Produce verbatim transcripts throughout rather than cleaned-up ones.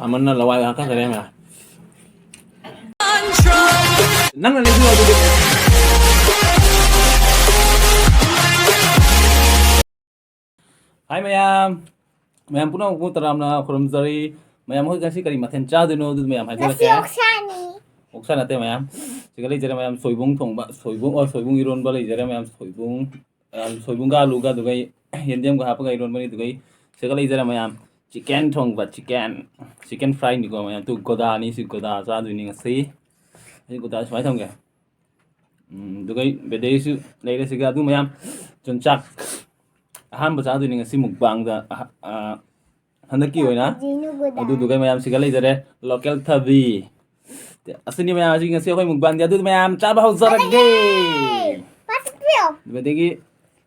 ꯑꯃꯅ ꯂꯋꯥꯏ ꯍꯥꯀꯠꯆꯔꯦ ꯃꯌꯥꯝ꯫ ꯅꯪꯅ ꯂꯩꯕꯤꯌꯣ ꯑꯗꯨꯗꯤ꯫ ꯍꯥꯏ ꯃꯌꯥꯝ, ꯃꯌꯥꯝ ꯄꯨꯝꯅꯃꯛꯄꯨ ꯇꯔꯥꯝꯅ ꯈꯨꯔꯨꯝꯖꯔꯤ꯫ ꯃꯌꯥꯝ ꯍꯣꯏ ꯉꯁꯤ ꯀꯔꯤ ꯃꯊꯦꯜ ꯆꯥꯗꯣꯏꯅꯣ ꯑꯗꯨ ꯃꯌꯥꯝ ꯉꯁꯤ ꯍꯥꯏꯖꯔꯛꯀꯦ꯫ ꯑꯣꯛꯁꯥꯅꯤ꯫ ꯑꯣꯛꯁꯥ ꯅꯠꯇꯦ ꯃꯌꯥꯝ꯫ ꯁꯤꯒ ꯂꯩꯖꯔꯦ ꯃꯌꯥꯝ, ꯁꯣꯏꯕꯨꯝ ꯊꯣꯡꯕ, ꯁꯣꯏꯕꯨꯝ, ꯑꯣ, ꯁꯣꯏꯕꯨꯝ ꯏꯔꯣꯟꯕ ꯂꯩꯖꯔꯦ ꯃꯌꯥꯝ, ꯁꯣꯏꯕꯨꯝ, ꯑ, ꯁꯣꯏꯕꯨꯝꯒ ꯑꯂꯨꯒ ꯑꯗꯨꯒ ꯌꯦꯟꯗꯦꯝꯒ ꯍꯥꯞꯄꯒ ꯏꯔꯣꯟꯕꯅꯤ꯫ ꯑꯗꯨꯒ ꯁꯤꯒ ꯂꯩꯖꯔꯦ ꯃꯌꯥꯝ, ꯆꯤꯀꯦꯟ ꯊꯣꯡꯕ, ꯆꯤꯀꯦꯟ, ꯆꯤꯀꯦꯟ ꯐ꯭ꯔꯥꯏꯅꯤꯀꯣ ꯃꯌꯥꯝ꯫ ꯇꯨ ꯒꯣꯗꯥꯅꯤ, ꯁꯤ ꯒꯣꯗꯥ ꯆꯥꯗꯣꯏꯅꯤ ꯉꯁꯤ꯫ ꯑꯩ ꯒꯣꯗꯥ ꯁꯨꯃꯥꯏꯅ ꯊꯝꯒꯦ꯫ ꯎꯝ, ꯑꯗꯨꯒ ꯕꯦꯗꯩꯁꯨ ꯂꯩꯔꯦ ꯁꯤꯒ꯫ ꯑꯗꯨ ꯃꯌꯥꯝ ꯆꯨꯟꯆꯥꯛ ꯑꯍꯥꯟꯕ ꯆꯥꯗꯣꯏꯅꯤ ꯉꯁꯤ ꯃꯨꯛꯕꯥꯡꯗ꯫ ꯑꯍ-, ꯑ, ꯍꯟꯗꯛꯀꯤ ꯑꯣꯏꯅ꯫ ꯆꯥꯗꯣꯏꯅꯤ ꯒꯣꯗꯥ꯫ ꯑꯗꯨꯗꯨꯒ ꯃꯌꯥꯝ ꯁꯤꯒ ꯂꯩꯖꯔꯦ ꯂꯣꯀꯦꯜ ꯊꯕꯤ꯫ ꯑꯁꯤꯅꯤ ꯃꯌꯥꯝ ꯑꯁꯤ ꯉꯁꯤ ꯑꯩꯈꯣꯏ ꯃꯨꯛꯕꯥꯡꯗꯤ꯫ ꯑꯗꯨꯗꯤ ꯃꯌꯥꯝ ꯆꯥꯕ ꯍꯧꯖꯔꯒꯦ꯫ ꯆꯥꯔꯒꯦ꯫ ꯄꯥꯁ ꯄꯤꯌꯣ꯫ ꯑꯗꯒꯤ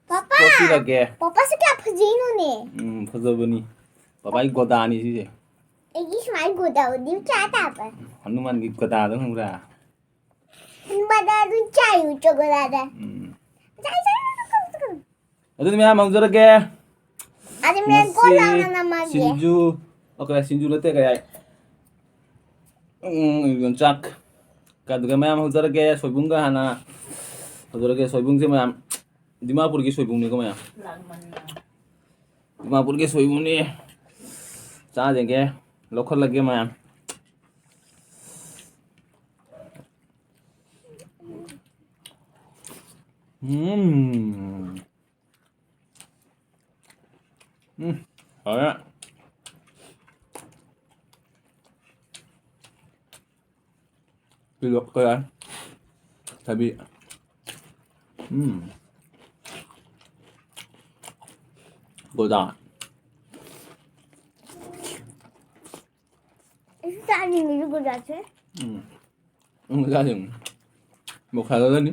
ꯄꯥꯄꯥ꯫ ꯀꯣꯠꯄꯤꯔꯒꯦ꯫ ꯄꯥꯄꯥꯁꯨ ꯀꯌꯥ ꯐꯖꯩꯅꯣꯅꯦ꯫ ꯎꯝ, ꯐꯖꯕꯅꯤ꯫ ꯄꯥꯄꯥꯒꯤ ꯒꯣꯗꯥꯅꯤ ꯁꯤꯁꯦ꯫ ꯑꯩꯒꯤ ꯁꯨꯃꯥꯏꯅ ꯒꯣꯗꯥ ꯑꯣꯏꯗꯤ ꯆꯥ ꯇꯥꯕ꯫ ꯍꯅꯨꯃꯥꯟꯒꯤ ꯒꯣꯗꯥꯗꯣ ꯈꯪꯕ꯭ꯔꯥ? ꯍꯅꯨꯃꯥꯟꯗ ꯑꯗꯨꯝ ꯆꯥꯏꯌꯨ ꯆꯣꯀꯣꯂꯥꯗ꯫ ꯎꯝ꯫ ꯆꯥꯏ, ꯆꯥꯏ, ꯆꯥꯏ, ꯆꯥꯏ꯫ ꯑꯗꯨꯗꯤ ꯃꯌꯥꯝ ꯍꯧꯖꯔꯒꯦ꯫ ꯑꯗꯨ ꯃꯌꯥꯝ ꯉꯁꯤ ꯀꯣꯟꯅ ꯅꯝꯃꯒꯦ꯫ ꯁꯤꯡꯖꯨ, ꯑꯣ, ꯀꯩ, ꯁꯤꯡꯖꯨ ꯅꯠꯇꯦ, ꯀꯩ ꯍꯥꯏ? ꯎꯝ, ꯌꯣꯡꯆꯥꯛ꯫ ꯑꯗꯨꯒ ꯃꯌꯥꯝ ꯍꯧꯖꯔꯒꯦ, ꯁꯣꯏꯕꯨꯝꯒ ꯍꯥꯟꯅ ꯍꯧꯖꯔꯒꯦ꯫ ꯁꯣꯏꯕꯨꯝꯁꯦ ꯃꯌꯥꯝ ꯗꯤꯃꯥꯄꯨꯔꯒꯤ ꯁꯣꯏꯕꯨꯝꯅꯤꯀꯣ ꯃꯌꯥꯝ꯫ ꯗꯤꯃꯥꯄꯨꯔꯒꯤ ꯁꯣꯏꯕꯨꯝꯅꯤ꯫ ꯆꯥꯖꯒꯦ, ꯂꯧꯈꯠꯂꯒꯦ ꯃꯌꯥꯝ꯫ ꯎꯝ꯫ ꯎꯝ, ꯍꯥꯎꯔꯦ꯫ ꯀꯤꯂꯣ ꯀꯌꯥ? ꯊꯕꯤ꯫ ꯎꯝ꯫ ꯒꯣꯗꯥ꯫ ꯑꯩꯁꯨ ꯆꯥꯅꯤꯡꯉꯦ ꯒꯣꯗꯥꯁꯦ꯫ ꯎꯝ꯫ ꯎꯝ, ꯆꯥꯅꯤꯡꯉꯦ꯫ ꯃꯣꯛ ꯁꯥꯗꯣꯛꯑꯅꯤ꯫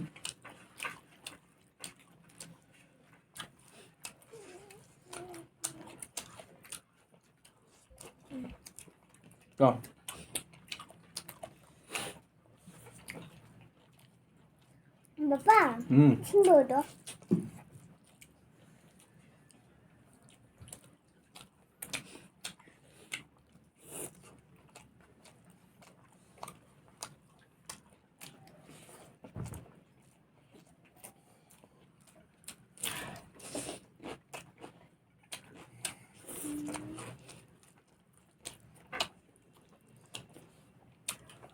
ꯀꯣ꯫ ꯄꯥꯄꯥ, ꯎꯝ꯫ ꯏꯁꯤꯡꯗꯣ꯫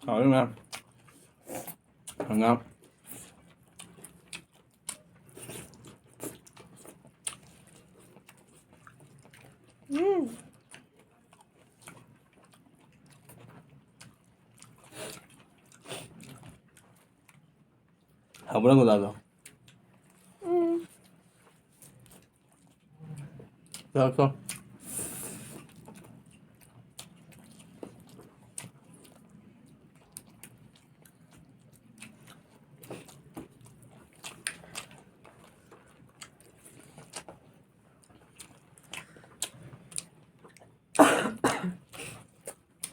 ꯍꯥꯎꯔꯦ ꯃꯌꯥꯝ꯫ ꯍꯪꯒꯥꯝ꯫ ꯎꯝ꯫ ꯍꯥꯎꯕ꯭ꯔꯥ ꯒꯣꯗꯥꯗꯣ? ꯎꯝ꯫ ꯆꯥꯎ, ꯆꯥꯎ꯫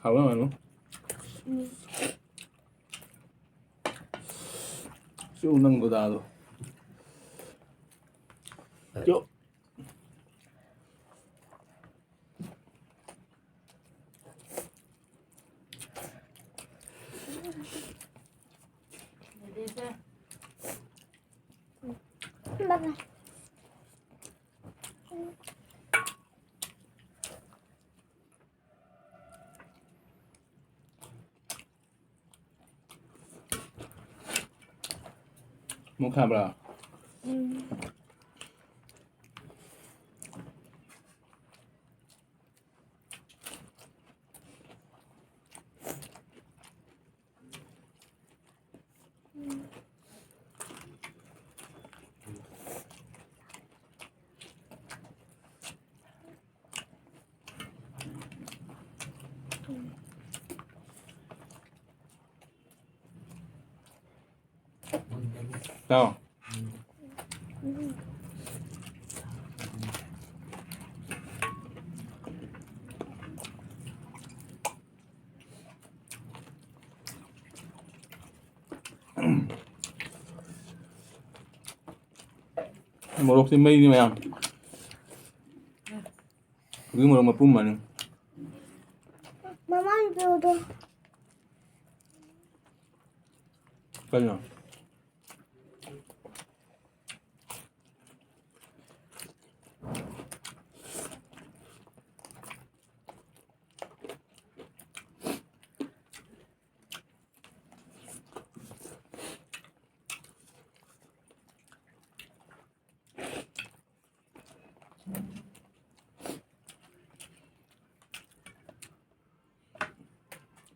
ꯍꯥꯎꯕ ꯌꯥꯝ ꯃꯥꯜꯂꯤ꯫ ꯎꯝ꯫ ꯆꯨ ꯅꯪ ꯒꯣꯗꯥꯗꯣ꯫ ꯆꯨ꯫ ꯃꯨꯛ ꯈꯥꯕ꯭ꯔꯥ? ꯎꯝ꯫ ꯆꯥꯎ꯫ ꯃꯣꯔꯣꯛꯁꯦ ꯃꯩꯅꯤ ꯃꯌꯥꯝ꯫ ꯍꯧꯖꯤꯛ ꯃꯣꯔꯣꯛ ꯃꯄꯨꯝ ꯑꯃꯅꯤ꯫ ꯃꯃꯥꯡꯒꯤꯗꯣ꯫ ꯀꯩꯅꯣ?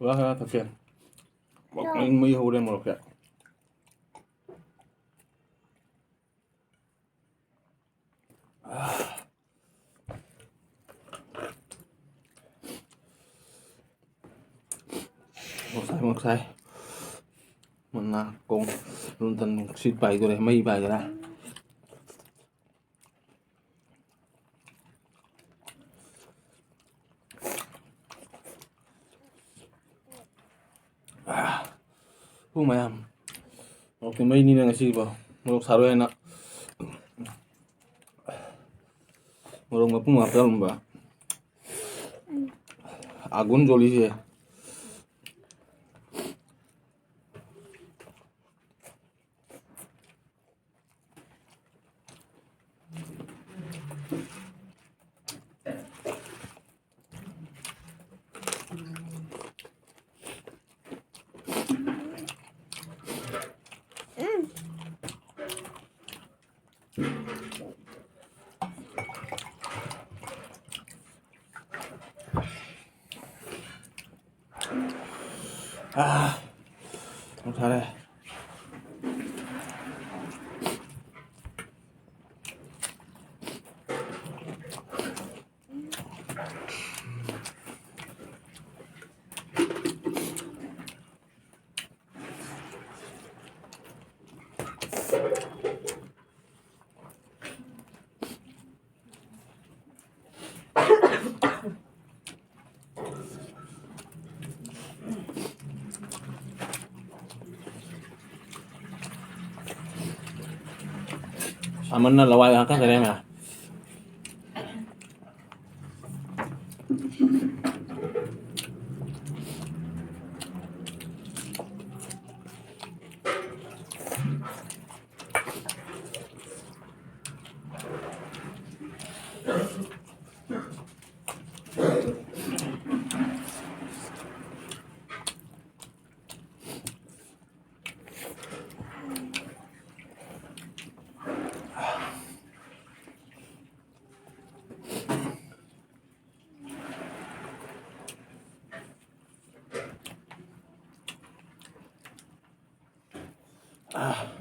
ꯋꯥ ꯈꯔ ꯊꯛꯀꯦ꯫ ꯃꯩ ꯍꯧꯔꯦ ꯃꯣꯔꯣꯛꯁꯦ꯫ ꯃꯣꯔꯣꯛ ꯁꯥꯏ, ꯃꯣꯔꯣꯛ ꯁꯥꯏ꯫ ꯃꯅꯥ ꯀꯣꯡ ꯔꯨꯟꯇꯟ ꯅꯨꯡꯁꯤꯠ ꯄꯥꯏꯗꯣꯔꯦ, ꯃꯩ ꯄꯥꯏꯗꯣꯔꯦ꯫ ꯄꯨꯡ ꯃꯌꯥꯝ ꯃꯣꯔꯣꯛꯀꯤ ꯃꯩꯅꯤꯅ ꯉꯁꯤꯕꯣ꯫ ꯃꯣꯔꯣꯛ ꯁꯥꯔꯣꯏ ꯍꯥꯏꯅ ꯃꯣꯔꯣꯛ ꯃꯄꯨꯝ ꯍꯥꯞꯆꯜꯂꯝꯕ꯫ ꯑꯥꯒꯨꯟ ꯖꯣꯂꯤꯁꯦ꯫ ꯑꯥ, ꯃꯣꯔꯣꯛ ꯁꯥꯔꯦ꯫ ꯁꯥꯃꯟꯅ ꯂꯋꯥꯏ ꯍꯥꯀꯠꯆꯔꯦ ꯃꯌꯥꯝ꯫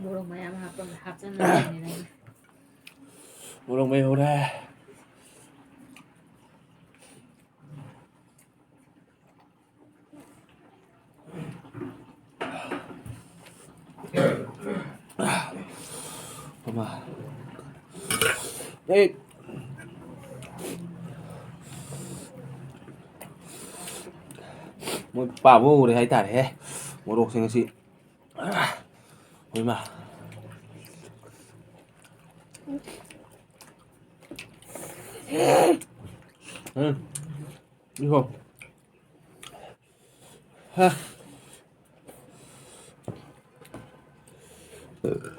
ꯃꯣꯔꯣꯛ ꯃꯌꯥꯝ ꯍꯥꯞꯄꯒ ꯍꯥꯞꯆꯟꯅꯕꯅꯤꯅ꯫ ꯃꯣꯔꯣꯛ ꯃꯩ ꯍꯧꯔꯦ꯫ ꯃꯃꯥ꯫ ꯑꯦ꯫ ꯃꯣꯏ ꯄꯥꯕ ꯍꯧꯔꯦ ꯍꯥꯏꯇꯥꯔꯦꯍꯦ, ꯃꯣꯔꯣꯛꯁꯤꯡ ꯑꯁꯤ꯫ ꯍꯣꯏꯃ꯫ ꯎꯝ꯫ ꯏꯍꯣ꯫ ꯍꯥ꯫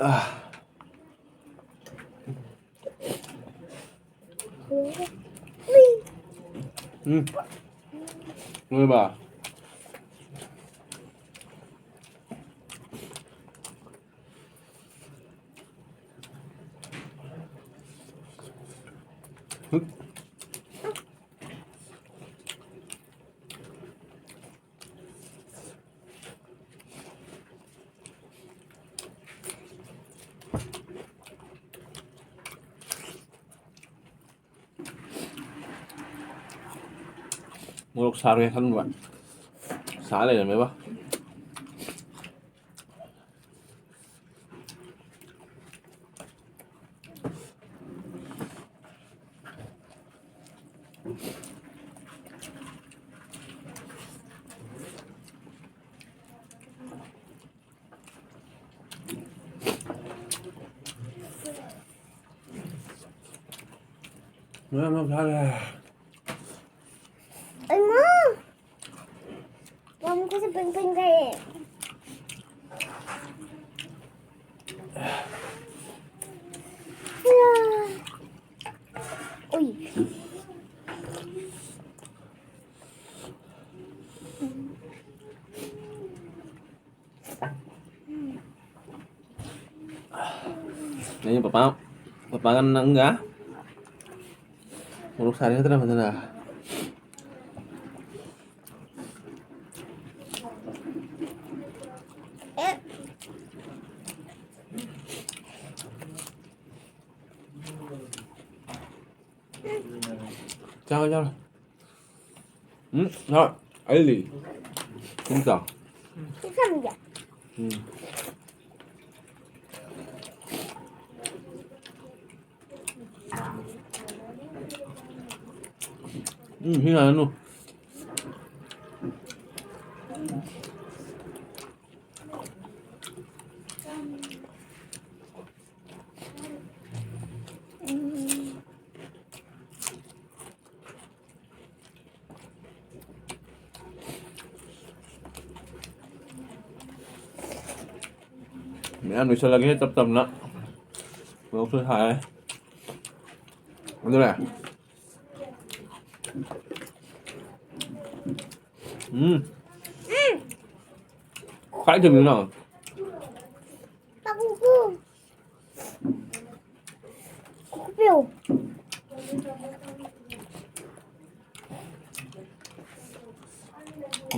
ꯑꯥ꯫ ꯎꯝ꯫ ꯅꯣꯏꯕ꯫ ꯃꯣꯔꯣꯛ ꯁꯥꯔꯣꯏ ꯈꯟꯕ꯫ ꯁꯥ ꯂꯩꯔꯝꯃꯦꯕ꯫ ꯃꯌꯥꯝ ꯃꯌꯥꯝ ꯆꯥꯔꯦ꯫ ꯏꯃꯥ! ꯃꯈꯨꯠꯁꯦ ꯄꯤꯡ ꯄꯤꯡ ꯀꯩ꯫ ꯎꯏ꯫ ꯑꯩ ꯄꯄꯥ, ꯄꯄꯥꯒ ꯅꯪꯒ ꯃꯣꯔꯣꯛ ꯁꯥꯔꯤ ꯅꯠꯇ꯭ꯔꯥ ꯐꯖꯅ? ꯑꯦ꯫ ꯆꯥꯔꯣ, ꯆꯥꯔꯣ꯫ ꯎꯝ, ꯆꯥꯔꯣ꯫ ꯑꯩꯗꯤ꯫ ꯁꯨꯝ ꯆꯥꯎ꯫ ꯁꯤ ꯊꯝꯒꯦ꯫ ꯎꯝ꯫ ꯎꯝ, ꯁꯤ ꯉꯥꯏꯔꯅꯨ꯫ ꯃꯌꯥꯝ ꯂꯣꯏꯁꯤꯜꯂꯒꯦ ꯇꯞ ꯇꯞꯅ꯫ ꯃꯣꯔꯣꯛꯁꯨ ꯁꯥꯔꯦ꯫ ꯑꯗꯨꯅꯦ꯫ ꯎꯝ꯫ ꯈ꯭ꯋꯥꯏ ꯊꯨꯝꯃꯤꯅ꯫ ꯄꯥꯕꯨꯡꯕꯨ꯫ ꯀꯣꯛꯄꯤꯌꯨ꯫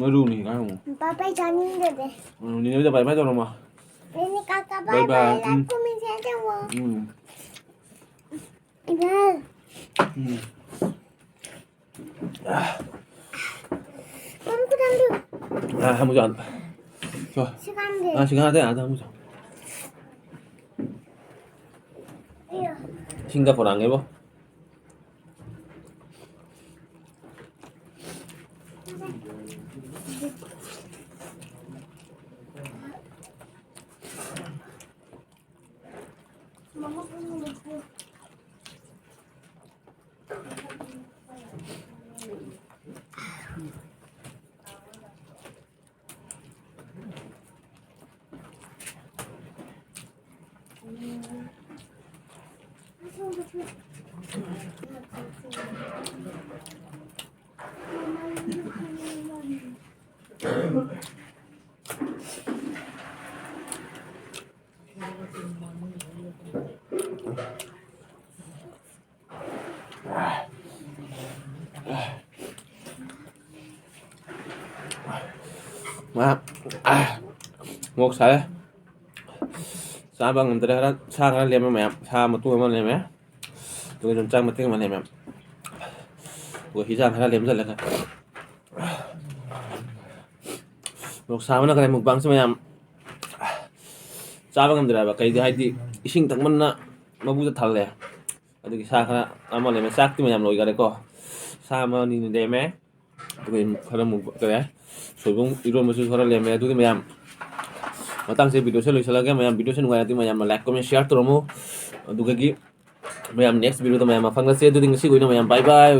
ꯃꯔꯨꯅꯤ ꯀꯥꯏ ꯑꯃꯨꯛ꯫ ꯄꯥꯄꯥ ꯑꯩ ꯆꯥꯅꯤꯡꯗꯔꯦ꯫ ꯎꯝ, ꯅꯦꯅꯦ ꯍꯣꯏꯗ bye bye ꯇꯧꯔꯝꯃꯣ꯫ ꯅꯦꯅꯦ ꯀꯥꯀꯥ bye bye bye꯫ ꯎꯝ꯫ ꯂꯥꯛ ꯀꯨꯝꯃꯤꯁꯦ ꯇꯧꯋꯣ꯫ ꯎꯝ꯫ ꯏꯃꯥ꯫ ꯎꯝ꯫ ꯄꯝ ꯈꯨꯗꯥꯡꯗꯨ꯫ ꯑꯥ, ꯍꯥꯃꯨꯖꯥꯟ꯫ ꯁꯣ꯫ ꯁꯤꯀꯥꯟꯗꯦ꯫ ꯑꯥ, ꯁꯤꯀꯥꯟꯗꯦ, ꯑꯥꯗ ꯍꯥꯃꯨꯖꯥꯟ꯫ ꯑꯌꯥ꯫ ꯏꯁꯤꯡꯗ ꯄꯨꯔꯛꯑꯒꯦꯕꯣ꯫ ꯃꯌꯥꯝ, ꯑꯥ, ꯃꯣꯔꯣꯛ ꯁꯥꯏ꯫ ꯆꯥꯕ ꯉꯝꯗ꯭ꯔꯦ꯫ ꯈꯔ, ꯁꯥ ꯈꯔ ꯂꯦꯝꯃꯦ ꯃꯌꯥꯝ꯫ ꯁꯥ ꯃꯇꯨꯝ ꯑꯃ ꯂꯦꯝꯃꯦ꯫ ꯑꯗꯨꯒ ꯌꯣꯡꯆꯥꯛ ꯃꯇꯨꯝ ꯑꯃ ꯂꯦꯝꯃꯦ꯫ ꯑꯗꯨꯒ ꯍꯤꯖꯥꯡ ꯈꯔ ꯂꯦꯝꯖꯜꯂꯒ, ꯃꯣꯔꯣꯛ ꯁꯥꯕꯅ ꯀꯔꯤ, ꯃꯨꯛꯕꯥꯡꯁꯦ ꯃꯌꯥꯝ ꯆꯥꯕ ꯉꯝꯗ꯭ꯔꯦꯕ꯫ ꯀꯩꯗꯤ ꯍꯥꯏꯗꯤ ꯏꯁꯤꯡ ꯊꯛꯃꯟꯅ ꯃꯕꯨꯗ ꯊꯜꯂꯦ꯫ ꯑꯗꯨꯒꯤ ꯁꯥ ꯈꯔ ꯑꯃ ꯂꯩꯔꯝꯃꯦ꯫ ꯆꯥꯛꯇꯤ ꯃꯌꯥꯝ ꯂꯣꯏꯈꯔꯦꯀꯣ꯫ ꯁꯥ ꯑꯃ ꯑꯅꯤ ꯂꯩꯔꯝꯃꯦ꯫ ꯑꯗꯨꯒ ꯈꯔ ꯑꯃꯨꯛ ꯀꯔꯤ ꯍꯥꯏ? ꯁꯣꯏꯕꯨꯝ ꯏꯔꯣꯟꯕꯁꯨ ꯈꯔ ꯂꯩꯔꯝꯃꯦ꯫ ꯑꯗꯨꯗꯤ ꯃꯌꯥꯝ, ꯃꯇꯥꯡꯁꯦ videoꯁꯦ ꯂꯣꯏꯁꯤꯜꯂꯒꯦ꯫ ꯃꯌꯥꯝ videoꯁꯦ ꯅꯨꯡꯉꯥꯏꯔꯗꯤ ꯃꯌꯥꯝꯅ like, comment, share ꯇꯧꯔꯝꯃꯨ꯫ ꯑꯗꯨꯗꯒꯤ ꯃꯌꯥꯝ next videoꯗ ꯃꯌꯥꯝ ꯃꯐꯪꯅꯁꯦ꯫ ꯑꯗꯨꯗꯤ ꯉꯁꯤꯒꯤ ꯑꯣꯏꯅ ꯃꯌꯥꯝ bye bye꯫